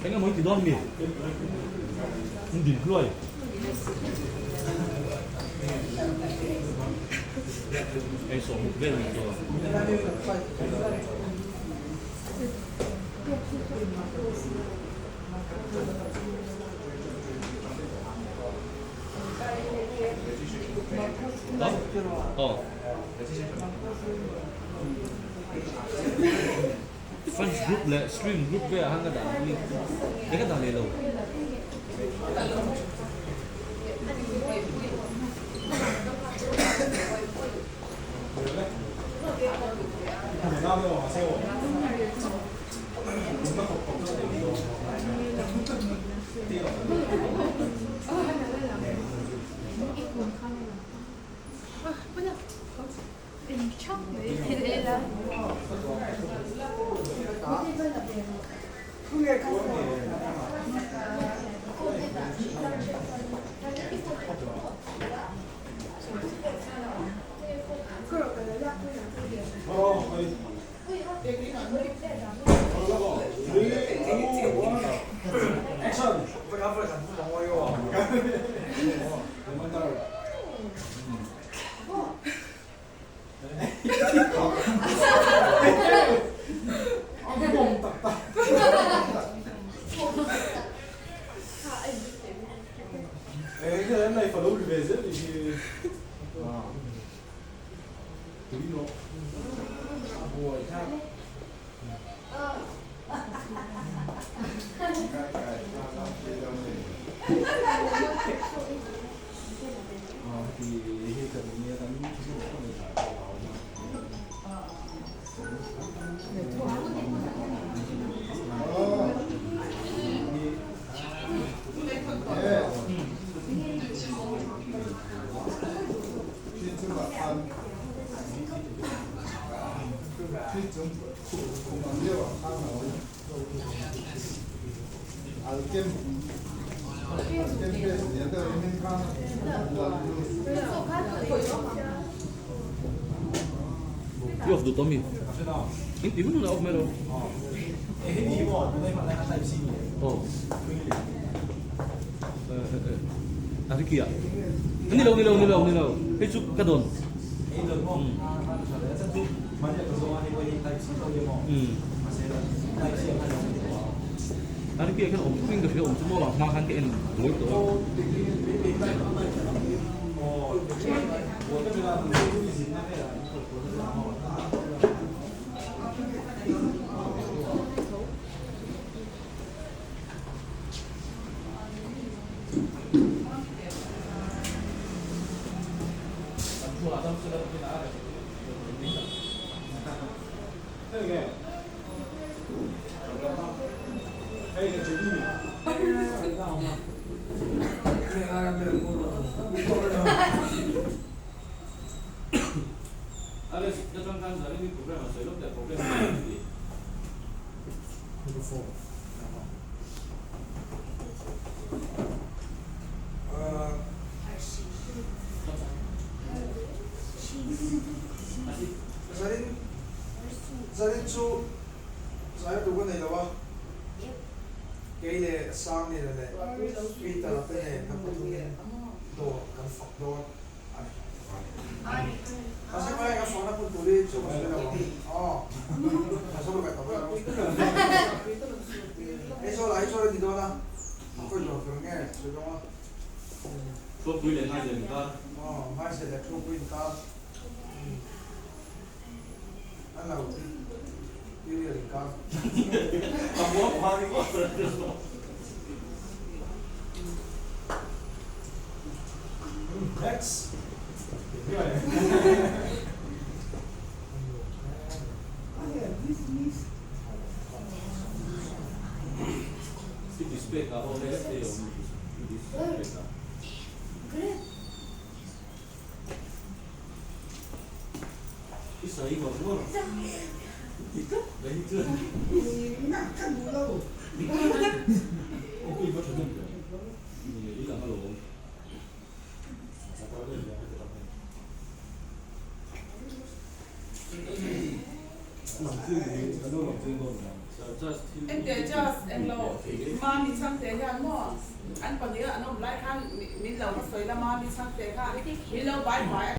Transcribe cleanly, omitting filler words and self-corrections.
Eng emaw i ti dawn mi? In din hluai. Ei sawm mut vel ni chuan. Aw. Fans group leh stream group velah khan ka dah ang link e ka dah leh lo. I off duh tawh mi? Engti hun hun a off mai lo. Aw. A Ricky ah. Ni lo ni lo ni lo ni lo. Hei chu ka dawn. A Ricky ah khan awm thung in ka hria awm chu maw hma khan ka en buai tawh a. Zanin zanin chu zaina tur ka nei lo a, kei leh Sangliana leh Peter-a te nen kan pathumin dawr kan fak dawn a ni. Mahse hmai ka fakna hmun tur hi chu ka sawi lo ang. Aw, ka sawi ve tawh ber ang. Aizawl ah hi chuan a ni dawn a, a khawi dawr tur nge sawi dawn a. Thuapui leh Ngaizel inkar. Aw, Ngaizel leh Thuapui inkar. An lo ti period inkar. A muang phah ringawt. Next. I display ka ho hle thei awm i display ka. I sawi ngawr ngawr ti tlat mai hi chuan. Aw pui va tha deuh ve. I lang alawm. Ente just englo Mami chhangte hian maw an pahniha an awm lai khan min lo va sawi la Mami chhangte khan min lo bai bai a.